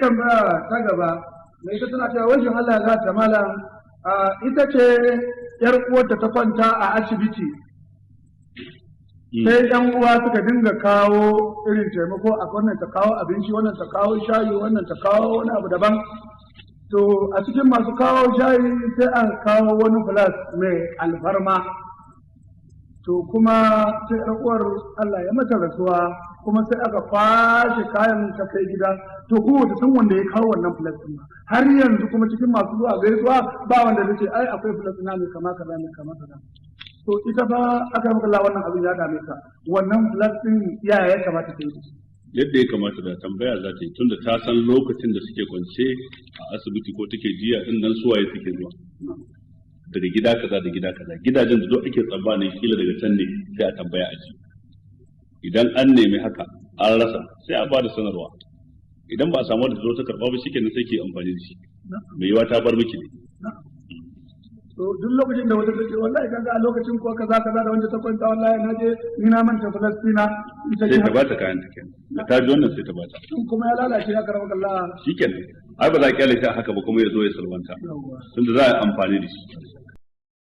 Tambaya ta gaba, mai ita tana cewa, wajen Allah za ta malam, ita ce yar uwarta ta kwanta a asibiti, sai yan uwa suka dinga kawo irin taimako, a wannan ta kawo abinci, wannan ta kawo shayi, wannan ta kawo wani abu daban. To, a cikin masu kawo shayi sai an kawo wani flask mai alfarma. To, kuma sai yar uwar Allah ya mata rasuwa, kuma sai aka kwashe kayan ta kai gida. To, kuma wata san wanda ya kawo wannan flask din ba har yanzu. Kuma cikin masu zuwa gaisuwa ba wanda zai ce ai akwai flask na mai kama kaza, mai kama kaza. To, ita fa aka maka Allah, wannan abin ya dame ka, wannan flask din yaya ya kamata ta yi? Yadda ya kamata da tambaya za ta yi, tunda ta san lokacin da suke kwance a asibiti ko take jiya din nan, suwaye suke zuwa daga gida kaza da gida kaza, gidajen da duk ake tsammanin kila daga can ne, sai a tambaya a ji. Idan an nemi haka an rasa, sai a bada sanarwa. Idan ba a samu da zo ta karba ba, shikenan, sai ke amfani da shi. Mai yiwa ta bar miki ne. To, duk lokacin da wata take, wallahi kaga a lokacin ko kaza kaza da wanda ta kwanta, wallahi na je ni na manta Falastina ita. Sai ta bata kayan ta kenan. Da ta ji wannan, sai ta bata. In kuma ya lalace ya karama Allah? Shikenan, ai ba za a kyale shi a haka ba kuma ya zo ya salwanta, tunda za a yi amfani da shi.